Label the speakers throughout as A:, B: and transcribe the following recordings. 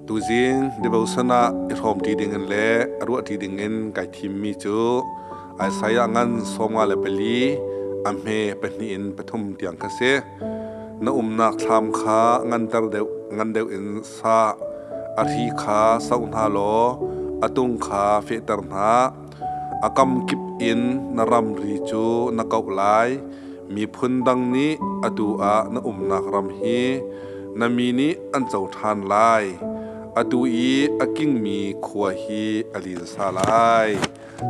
A: Tuzing devotion ah i hrawmṭi dingin le ruahṭi dingin kai thimmi cu Isaiah ngan 54 a hme pahnih in pathum tiang kha si. Na umnak thlam kha nganter deuh ngan deuh in sa, a hri kha soh hna law a tung kha fehter hna. A kam kip in na ramri cu na kauh lai. Miphun dang nih atu ah na umnak ram hi na mi nih an co ṭhan lai. Atu i a kingmi khua hi a linsa lai.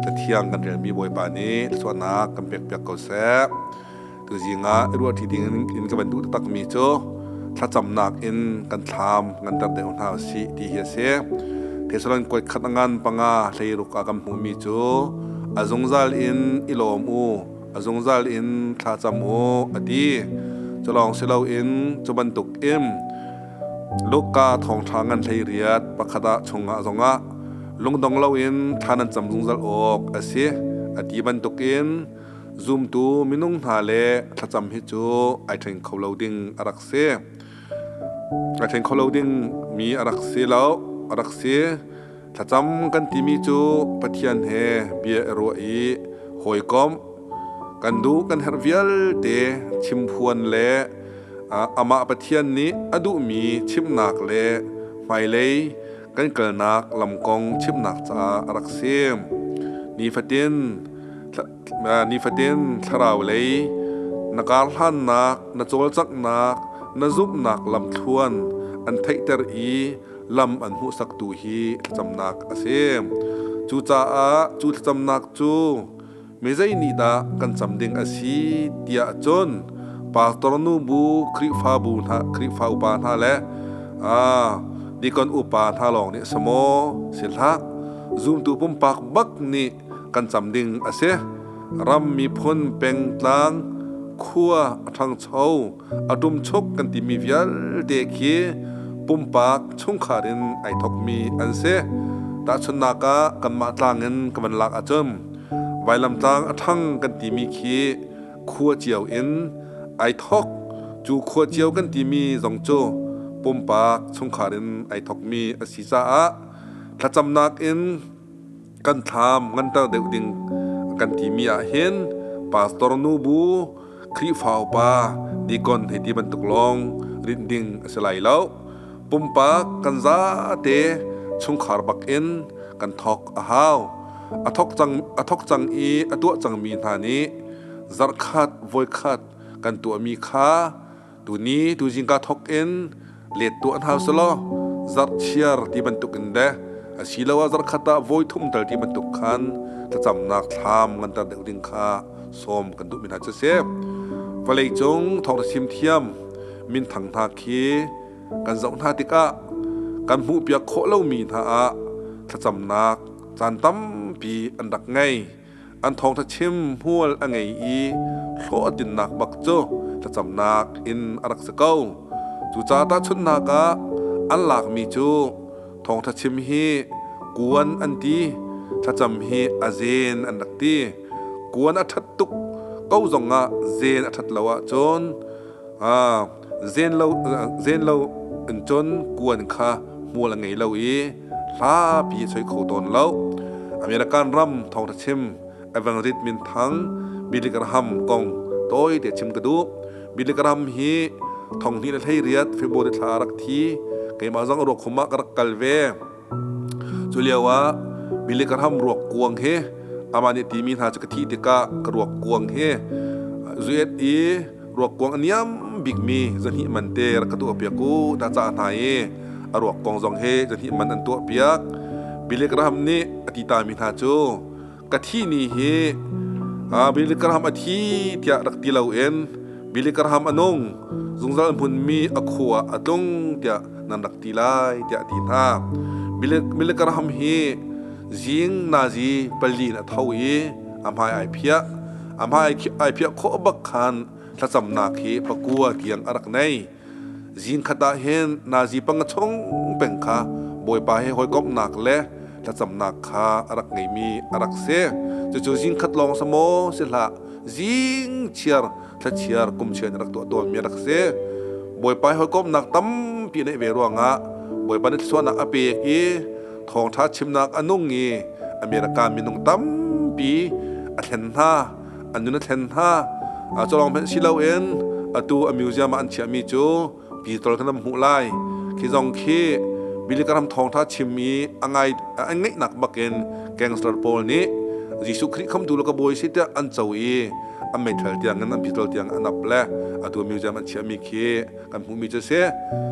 A: Cathiang kan relmi Bawipa nih thluachuahnak kan pekpiak ko seh. Tuzing ah i ruahṭi ding in ka van duh taktakmi cu thlacamnak in kan thlam nganter deuh hna usih ti hi a si. Thessalon kuat khat a ngan panga hleiruk ah kan hmuhmi cu a zungzal in i lawm u, a zungzal in thlacam u a ti. Cu lawng si loin cu bantuk in Luka thawngṭha ngan 18 pakhat ah chungah zongah lungdong loin thla nan cam zungzal awk a si a ti bantukin zumtu minung hna le thlacam hi cu ai ṭhen kho lo ding a rak si. Ai ṭhen kho lo ding mi a rak si lo, a rak si. Thlacam kan timi cu Pathian he bia i ruah i hawikomh kan duh kan herh vialte chimphuan le amah Pathian nih a duhmi chimhnak le hmailei kan kalnak lam kong chimhnak caah a rak si. Nifatin nifatin thlarau lei na karhlannak, na cawlcanghnak, na zumhnak lamthluan an theihter i lam an hmuhsaktu hi thlacamnak a si. Cucaah cu thlacamnak cu mi zei nih dah kan cam ding a si tiah cun pastor nu bu Khrihfabu hna Khrihfa upa hna le deacon upa hna lawng nih si maw si hlah zumtu pumpak bak nih kan cam ding a si. Ram miphun pengtlang khua a ṭhangcho a ṭumchuk kan timi vialte khi pumpak chungkhar in ai thokmi an si. Tahchunhnak ah kanmah tlang in ka van lak ahcun vailamtlang a ṭhang kan timi khi khua cio in ai thok. Cu khua cio kan timi zong cu pumpak chungkhar in ai thokmi a si caah thlacamnak in kan thlam nganter deuh ding kan timi ah hin pastor nu bu Khrihfa upa deacon hei ti bantuk lawng rinh ding a si lai lo. Pumpak kan zate chungkhar bak in kan thok a hau. A thok cang a thok cang i a tuah cangmi hna nih zarhkhat voikhat kan tuahmi kha tuni tuzing ka thok in let tuah hna selaw zarhchiar ti bantuk in le asiloah zarhkhat ah voi thum tal ti bantuk khan thlacamnak thlam nganter deuh ding kha sawm kan duhmi hna cu si. Vawlei cung thawngṭha chim thiam minthang hna khi kan zoh hna tikah kan hmuhpiak khawh lomi hna ah thlacamnak caan tampi an rak ngei. An thawngṭha chim hmual a ngei i hlawh a tinnak bak cu thlacamnak in a rak si ko. Cucaah tahchunhnak ah an lakmi cu thawngṭha chim hi kuan an ti, thlacam hi a zen an rak ti. Kuan a ṭhat tuk ko zongah zen a ṭhat lo ahcun zen lo zen lo in cun kuan kha hmual a ngei lo i hlapi a soi kho tawn lo. American ram thawngṭha chim Evangelist minthang Billy Graham kong tawite chim ka duh. Billy Graham hi 2018 February thla a rak thi. Keimah zong a ruak khum ah ka rak kal ve. Cu lio ah Billy Graham ruak kuang hi amah nih timi hna cu ka thih tikah ka ruak kuang hi zuet i ruak kuang a niam bikmi zahnih man te rak ka tuah piak u ta ca hna i a ruak kong zong hi zahnih man an tuah piak. Billy Graham nih a ti tami hna cu ka thi ni hi Billy Graham a thi tiah rak ti loin Billy Graham a nung zungzal hmunmi a khua a tlung tiah nan rak ti lai tiah a ti hna. Billy Graham hi zing nazi pali in a tho i a hmai ai phiah. A hmai ai phiah khawh bak khan thlacamnak hi pakua tiang a rak nei. Zing khat ah hin nazi panga chung peng kha Bawipa he hawikomhnak le thlacamnak kha a rak ngeimi a rak si. Cucu zing khat lawng si maw si hlah zing chiar thlachiar kum chiar in rak tuah tawnmi a rak si. Bawipa he hawikomhnak tampi neih ve ruangah Bawipa nih thluachuahnak a pek i thawngṭha chimnak a nung i America minung tampi a thlen hna, an nun a thlen hna. Cu lawng hmanh si loin atu a museum ah an chiahmi cu pistol kha nan hmuh lai. Khi zong khi Billy Graham thawngṭha chim i a ngai a ngeihnak bakin gangster pawl nih Jesuh Khrih khamtu le ka bawi si tiah an co i an meithal tiang in an pistol tiang an ap le atu museum an chiahmi khi kan hmuhmi cu si.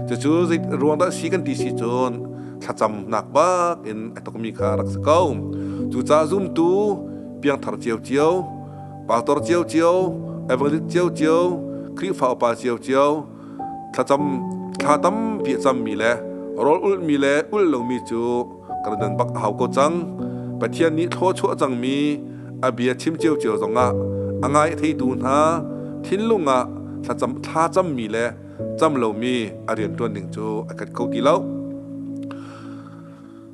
A: Cucu zei ruang dah si kan ti si cun thlacamnak bak in a tokmi kha rak si ko. Cucaah zumtu piangthar ciocio, pastor ciocio, evangelist ciocio, Khrihfa upa ciocio, thlacam thla tampi a cammi le rawl ulhmi le ulh lomi cu kan dan bak a hau ko cang. Pathian nih thluachuah cangmi a bia chim ciocio zongah a ngai a theitu hna thinlung ah thlacam thla cammi le cam lomi a rianṭuan ning cu a khat kho ti lo.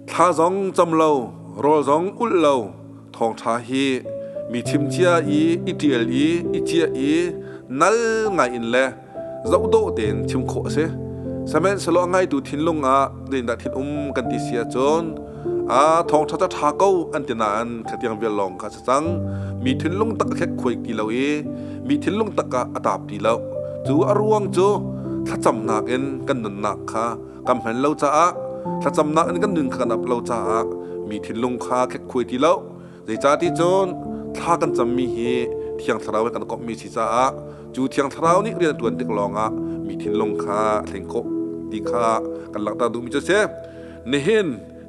A: Thla zong cam lo, rawl zong ulh lo, thawngṭha hi mi chim cia i i ṭial i i ciah i nal ngai in le zohdawh tein chim khawh a si. Sihmanhsehlaw a ngaitu thinlung ah zeitindah thil um kan ti si ahcun a thawngṭha cu ṭha ko an ti nain khatiang vial lawng kha a si cang. Mi thinlung tak a khekkhuai ti lo i mi thinlung tak ah a taap ti lo. Cu a ruang cu thlacamnak in kan nunnak kha kan hman lo caah, thlacamnak in kan nun kha kan ap lo caah mi thinlung kha khekkhuai ti lo. Zeicahti cun thla kan cammi hi Thiang Thlarau he kan komhmi si caah cu Thiang Thlarau nih rian a ṭuan tik lawngah mi thinlung kha a thleng khawh ti kha kan langhter duhmi cu a si. Nihin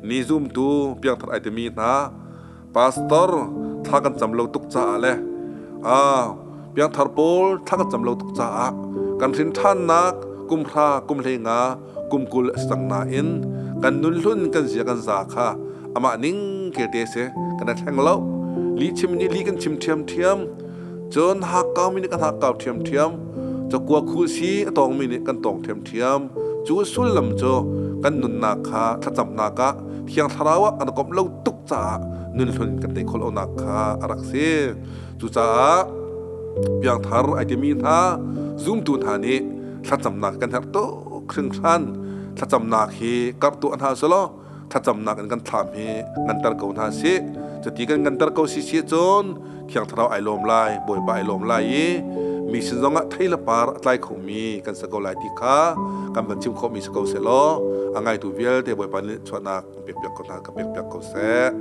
A: ni zumtu piangthar ai timi hna pastor thla kan cam lo tuk caah le piangthar pawl thla kan cam lo tuk caah kan hrin ṭhannak kum hra kum hlei nga kum 20 a si cang nain kan nun hlun kan zia kan za kha amah ning kelte si kan i thleng lo. Li chim nih li kan chim ṭhiamṭhiam, cun hakkau mi nih kan hakkau ṭhiamṭhiam, cakua khu si a tawngmi nih kan tawng ṭhiamṭhiam. Cu sullam cu kan nunnak kha thlacamnak ah Thiang Thlarau ah kan komh lo tuk caah nun hlun kan tei khawh lonak kha a rak si. Cucaah piangthar ai timi hna zumtu hna nih thlacamnak kan herh tuk hringhran. Thlacamnak hi karh tuah hna selaw thlacamnak in kan thlam hi nganter ko hna sih. Cuti kan nganter ko si si cun Thiang Thlarau ai lawm lai, Bawipa ai lawm lai i mi sin zongah thei le par a tlai khomi kan si ko lai ti kha kan van chim khawhmi si ko seh law a ngaitu vialte Bawipa nih chuahnak pek piak ko hna ka pek piak ko seh.